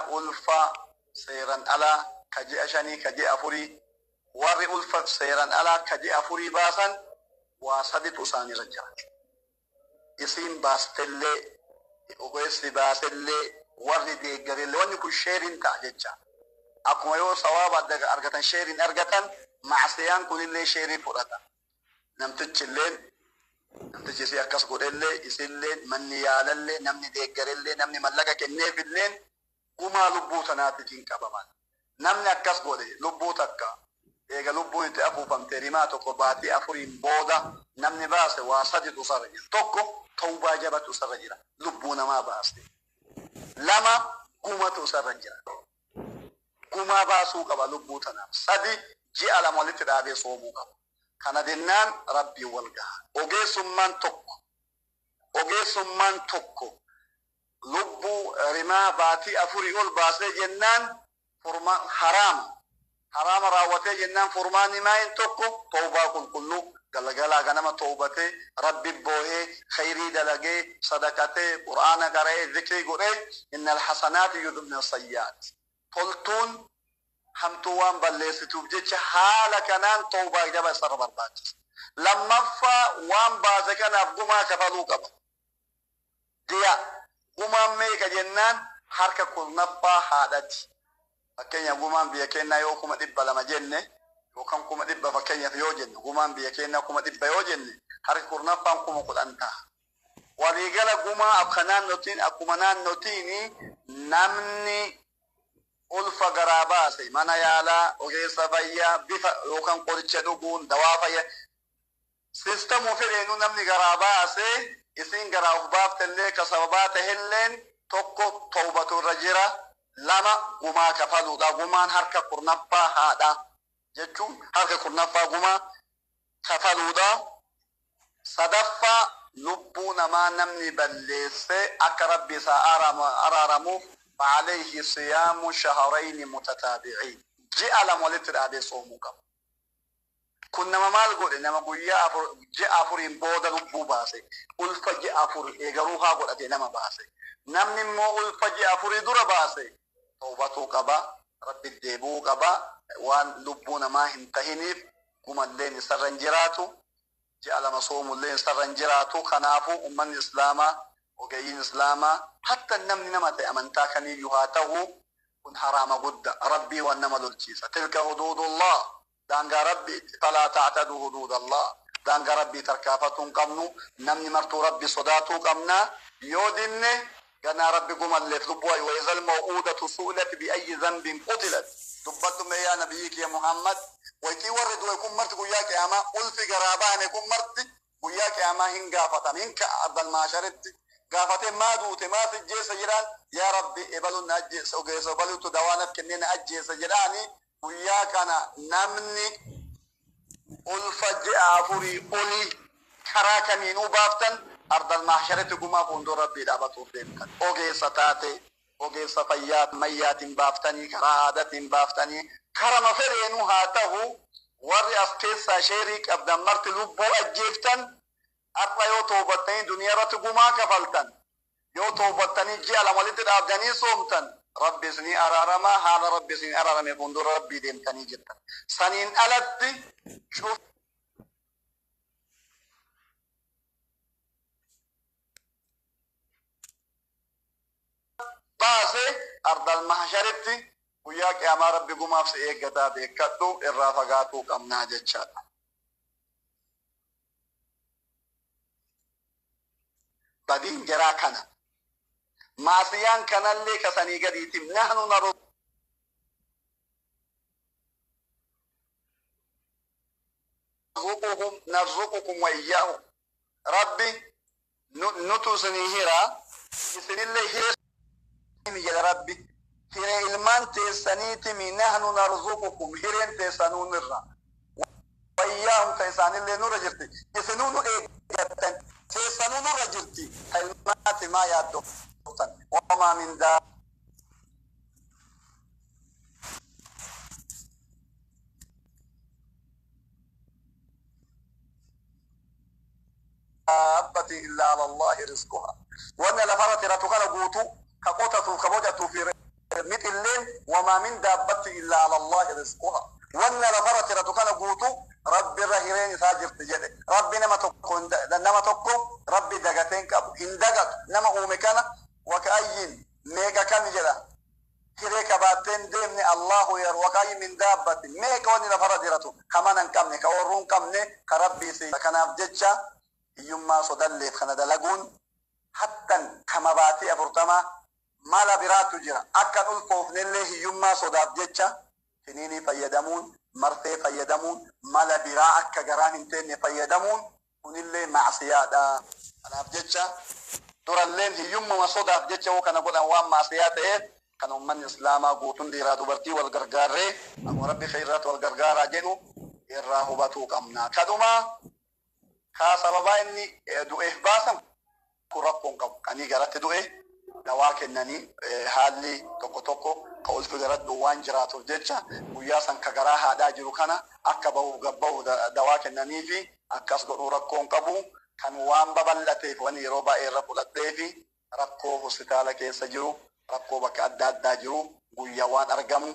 Ulfa seeran alaa ka ji'a 5 ka ji'a 4, warri ulfa seeran alaa ka ji'a 4 baasan waa saditu isaanirra jira. Isiin baastellee, ogeessi baasellee, warri deeggarillee, wanni kun sheeriin ta'a jecha. Akkuma yoo sawaaba argatan sheeriin argatan, macsiyaan kunillee sheerii fudhata. Namtichilleen, namtichi isii akkas godhellee, isilleen, manni yaalallee, namni deeggarellee, namni mallaqa kenneefilleen gumaa lubbuu tanaatiin qabaman. Namni akkas godhe lubbuu takka eega lubbuun itti afuufamte rimaa tokko baatii 4n booda namni baase waa saditu isarra jira. Tokko, tawbaa jabatu isarra jira. Lubbuu namaa baaste. Lama, gumatu isarra jira. Gumaa baasuu qaba lubbuu tanaaf. Sadi, ji'a 2 walitti dhaabee soomuu qaba. Kana jennaan Rabbiin wal gaha. Ogeessummaan tokko lubbuu rimaa baatii 4 ol baasee jennaan furma haraama. Haraama raawwatee jennaan furmaanni maayin tokko tawbaa qulqulluu, galgalaa ganama tawbatee, Rabbi boohee, khayrii dalagee, sadaqatee, Qur'aana qara'ee, zikrii godhee. إن الحسنات يذهبن السيئات. Toltuun hamtuu waan balleessituuf jecha haala kanaan tawbaa jaba isarra barbaachisa. Lammaffaa, waan baase kanaaf gumaa kafaluu qaba. Diya gumaan meeqa jennaan harka kurnaffaa haadhati. Fakkeenyaaf, gumaan biyya keenyaa yoo 200,000 jenne yookaan 100,000, fakkeenyaaf yoo jenne, gumaan biyya keenyaa 100,000 yoo jenne, harki kurnaffaan 10,000 ta'a. Waliigala gumaa akka naannootiin, akkuma naannootiin namni ulfa garaa baase mana yaalaa ogeessa fayyaa bifa yookaan qoricha dhuguun, dawaa fayyaa sistamuu fedheenu namni garaa baase, isiin garaa of baaftellee, ka sababaa tahelleen, tokko tawbatu irra jira, lama gumaa kafaluudha. Gumaan harka kurnaffaa haadha jechuun harka kurnaffaa gumaa kafaluudha. Sadaffaa, lubbuu namaa namni balleesse akka Rabbi isaa araaramuuf فعليه صيام شهرين متتابعين, ji'a 2 walitti dhaabee soomuu qaba. Kun nama maal godhe? Nama guyyaa 4, ji'a 4n booda lubbuu baase, ulfa ji'a 4 eegaruu haa godhate nama baase. Namni immoo ulfa ji'a 4 dura baase tawbatuu qaba, Rabbi deebi'uu qaba. Waan lubbuu namaa hin tahiniif gumalleen isarra hin jiraatu, ji'a 2 soomullee isarra hin jiraatu. Kanaafuu ummanni Islaamaa, ogeeyyiin Islaamaa, hatta namni nama ta'e amantaa kamiiyyuu haa ta'u, kun haraama gudda Rabbii waan nama lolchiisa. تلك حدود الله, daangaa Rabbiiti. فلا تعتدوا حدود الله. Daangaa Rabbii tarkaafatuu hin qabnu. Namni martuu Rabbi sodaatuu qabna. Yoo dinne ganaa Rabbi gumalleef lubbuu. وإذا الموءودة سئلت بأي ذنب قتلت. Dubbadhu mee yaa nabiyyi kiyya Muhammad, waytii warri du'e kun marti guyyaa qiyaamaa, ulfi garaa baane kun marti guyyaa qiyaamaa hin gaafatan, hin ka'a ardal maasharitti gaafatee, maa duute, maa sijjeessa jedhaan. Yaa Rabbi, ebaluun na ajjeessa, ogeessa ebaluutu dawaa naf kennee na ajjeessa jedhaani. Guyyaa kana namni ulfa ji'a 4 olii karaa kamiinuu baaftan ardal maasharitti gumaa fuuldura Rabbii dhaabatuuf deemtan. Ogeessa taate, ogeessa fayyaa ammayyaatiin baaftanii, karaa aadaatiin baaftanii, karama fedheenuu haa ta'u, warri as keessaa sheerii qabdan marti lubbuu ajjeeftan har'a yoo toobattanii duniyaa irratti gumaa kafaltan, yoo toobattanii ji'a 2 walitti dhaabdanii soomtan, Rabbi isinii araaramaa. Haala Rabbi isinii araarame fuuldura Rabbii deemtanii jirtan. Saniin alatti cuf baase ardal mahsharitti guyyaa qiyaamaa Rabbi gumaaf si eeggataa, beekadhu, irraa fagaatuu qabnaa jechaadha. Badiin jaraa kana. Maasiyaan kanallee kasanii gadiitiin نحن نرزقهم نرزقكم وإياهم. Rabbi nutu isinii hira, isinillee hiree jedha Rabbi. Hiree ilmaan teessaniitimi. نحن نرزقكم, hireen teessanuu nirra, وإياهم, ta isaanillee nurra jirti. Isinuu nu eeggattan, teessanuu nurra jirti, ta ilmaati maa yaaddoftan? وما من دابة إلا على الله رزقها. Wanni lafarratti hiratu kana guutuu ka qotatuuf, ka bocatuuf, Mixilleen wamaa min daabbatti illaa ala Allahi rizquha. Wanna lafarra jiratu kana guutuu Rabbi irra hireen isaa jirti jedhe. Rabbi nama tokko nama tokko Rabbi dagatee hin qabu. Hin dagatu nama uume kana waka'ayyin meeqa kami jedha. Hiree qabaattee hin deemne Allahu yar waka'ayyin min daabbatti meeqa wanni lafarra jiratu ka mana hin qabne, ka oorruu hin qabne, ka Rabbii si. Kanaaf jecha hiyyummaa sodalleef kana dalaguun hattan kama baatii 40 mala biraatu jira. Akka hin ulfoofnellee hiyyummaa sodaaf jecha kiniinii fayyadamuun, marfee fayyadamuun, mala biraa akka garaan hin teenne fayyadamuun kunillee ma'siyaadha. Kanaaf jecha duralleen hiyyummuma sodaaf jecha yoo kana godhan waan ma'siyaa ta'eef kan ummanni Islaamaa guutuun dhiiraa dubartii wal gargaarree akkuma Rabbi kheyraatti wal gargaaraa jedhu irraa hubatuu qabna. Kadhumaa kaa sababaa inni du'eef baasan kun rakkoo hin qabu. Kanii garatti du'e dawaa kennanii haalli tokko tokko ka ulfi garatti du'u waan jiraatuuf jecha guyyaa san ka garaa haadhaa jiru kana akka bahuuf gad bahu dawaa kennaniifi akkas godhuu rakkoo hin qabu. Kan waan babal'ateef wani yeroo baay'ee irra fudhadheefi rakkoo hospitaala keessa jiru, rakkoo bakka adda addaa jiru guyya waan argamu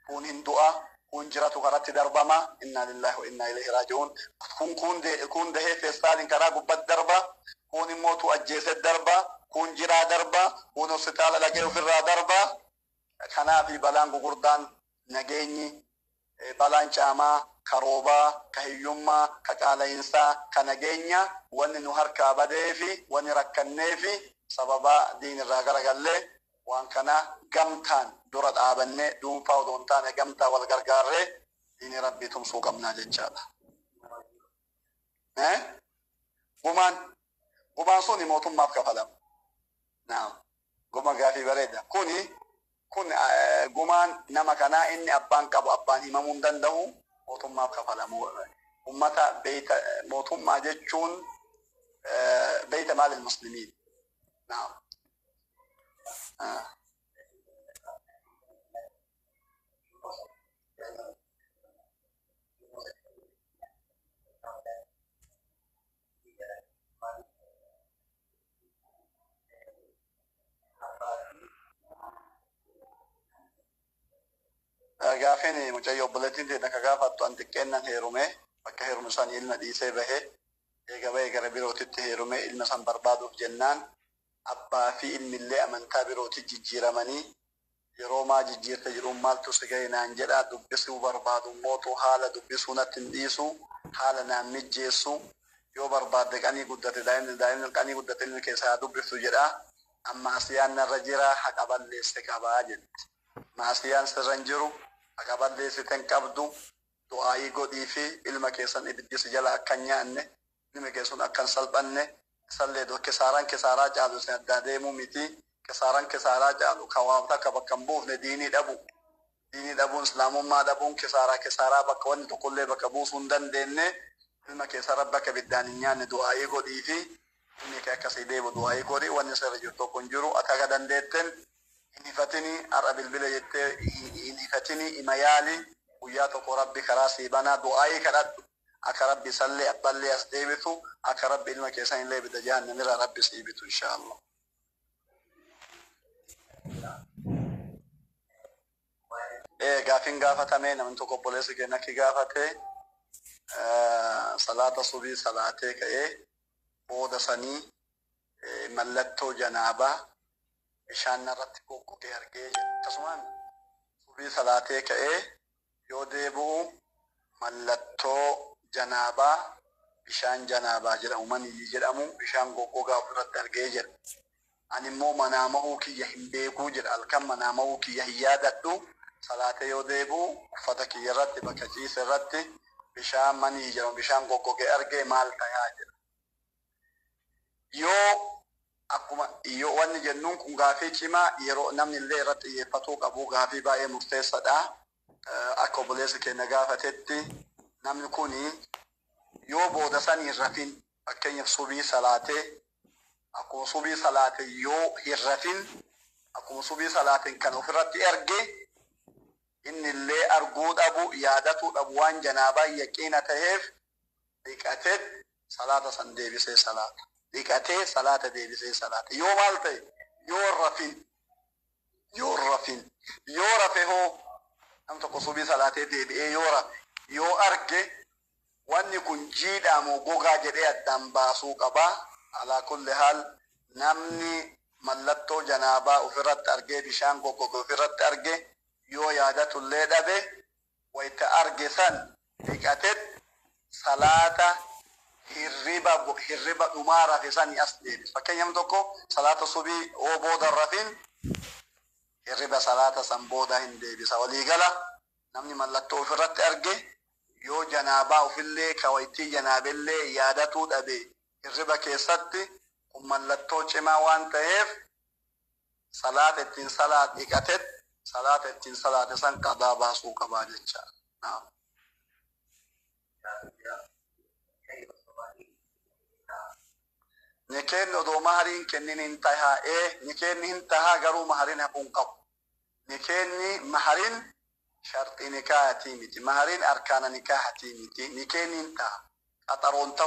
kuun hin du'a, kuun jiratu karatti darbama, innaa lillaahi wa innaa ilayhi raaji'uun. Kun kuun dahee feestaaliin karaa gubbatti darba, kuun immoo tu ajjeese darba, kuun jiraa darba, kuun hospitaala dhaqee ofirraa darba. Kanaafi balaan gugurdaan nageenyi, balaan caamaa, ka roobaa, ka hiyyummaa, ka qaalayinsaa, ka nageenya wanni nu harkaa badeefi wanni rakkanneefi sababaa diin irraa garagallee waan kana gamtaan dura dhaabannee dhuunfaa odoo hin taane gamtaa wal gargaarree diinii Rabbii tumsuu qabnaa jechaadha. Gumaan gumaan suni mootummaaf kafalama. Naam. Guma gaafii bareeda. Kuni kun gumaan nama kanaa inni abbaan qabu abbaan himamuu hin danda'u, mootummaaf kafalamu. Ummata beeyta mootummaa jechuun beeyta maalil muslimiin. Naam. Gaafiin mucayyoo obboleettiin teenya ka gaafattu an xiqqeennan heerume, bakka heerume san ilma dhiisee bahe, eega bahe gara birootitti heerume, ilma san barbaaduuf jennaan abbaa fi ilmillee amantaa birooti jijjiiramanii, yeroo maa jijjiirte jedhuun maaltu si gahe naan jedha, dubbisuu barbaadu immootu haala dubbisuu natti hin dhiisu, haala naan mijjeessu, yoo barbaadde qanii guddate daa'imni daa'imni qanii guddate ilmi keessa haa dubbiftu jedha, an maasiyaan narra jira, haqa balleesse qabaa jetti. Maasiyaan sirra hin jiru, haqa balleessite hin qabdu, du'aa'ii godhiifi ilma keessan ibiddi si jala akka hin nyaanne, ilmi kee sun akka hin salphanne, isallee kisaaran kisaaraa caalu isin addaa deemuu miti, kisaaran kisaaraa caalu ka waa takka bakka hin buufne diinii dhabu. Diinii dhabuun, Islaamummaa dhabuun kisaaraa kisaaraa bakka wanni tokkollee bakka buusuu hin dandeenne. Ilma keessan Rabbi akka ibiddaan hin nyaanne du'aa'ii godhiifi, ilmi kee akka sii deebi'u du'aa'ii godhi, wanni sirra jiru tokko hin jiru, ati haga dandeetten hin hifatini, har'a bilbila jettee hin hifatini, ima yaali, guyyaa tokko Rabbi karaa sii banaa, du'aa'ii kadhadhu akka Rabbi isallee abballee as deebisu, akka Rabbi ilma keessanillee ibidda jahannamirraa Rabbi sii bitu inshaa Allah. Gaafiin gaafatame namni tokko obboleessi keenya akki gaafate salaata subii salaatee ka'ee booda sanii mallattoo janaabaa bishaan narratti goggogee argee jedhe. Akkasumaan subii salaatee ka'ee yoo deebi'u mallattoo janaabaa bishaan janaabaa jedhamu maniyyii jedhamu bishaan goggogaa ofirratti argee jedha. Ani immoo manaama'uu kiyya hin beekuu jedha. Halkan manaama'uu kiyya hin yaadadhu. Salaatee yoo deebi'u uffata kiyya irratti bakka ciise irratti bishaan maniyyii jedhamu bishaan goggogee argee maal tayaa jedha. Yoo akkuma yoo wanni jennuun kun gaafii cimaa yeroo namni illee irratti xiyyeeffatuu qabu gaafii baay'ee murteessadha. Akka obboleessi keenya gaafatetti namni kun yoo booda san hin rafin, fakkeenyaaf subii salaatee akkuma subii salaate yoo hin rafin, akkuma subii salaateen kan ofirratti erge inni illee arguu dhabu, yaadatuu dhabu, waan janaabaa yaqiina ta'eef dhiqatee salaata san deebisee salaata. Dhiqatee salaata deebisee salaata. Yoo maal ta'e? Yoo rafin. Yoo rafin. Yoo rafe hoo, nam tokko subii salaatee deebi'ee yoo rafe, yoo arge, wanni kun jiidhaa moo gogaa jedhee addaan baasuu qabaa. Alaa kulli haal, namni mallattoo janaabaa ofirratti argee, bishaan goggoge ofirratti arge, yoo yaadatullee dhabe, wayta arge san dhiqatet salaata hirriba dhumaa rafe sanii as deebisa. Fakkeenyaaf, tokko salaata subii oo booda rafin, hirriba salaata san booda hin deebisa. Waliigala, namni mallattoo ofirratti arge, yoo janaabaa ofillee kawaytii janaabellee yaadatuu dhabe hirriba keessatti, kun mallattoo cimaa waan ta'eef, salaata ittiin salaat dhiqatet salaata ittiin salaate san qadaa baasuu qabaa jecha. Naam. Nikeenni odoo mahariin kennin hin tahaa? Ee, nikeenni hin tahaa, garuu mahariin hafuu hin qabu. Nikeenni mahariin sharxii nikaahatii miti. Mahariin arkaana nikaahatii miti. Nikeenni hin taha. Qaxaroon ta'uu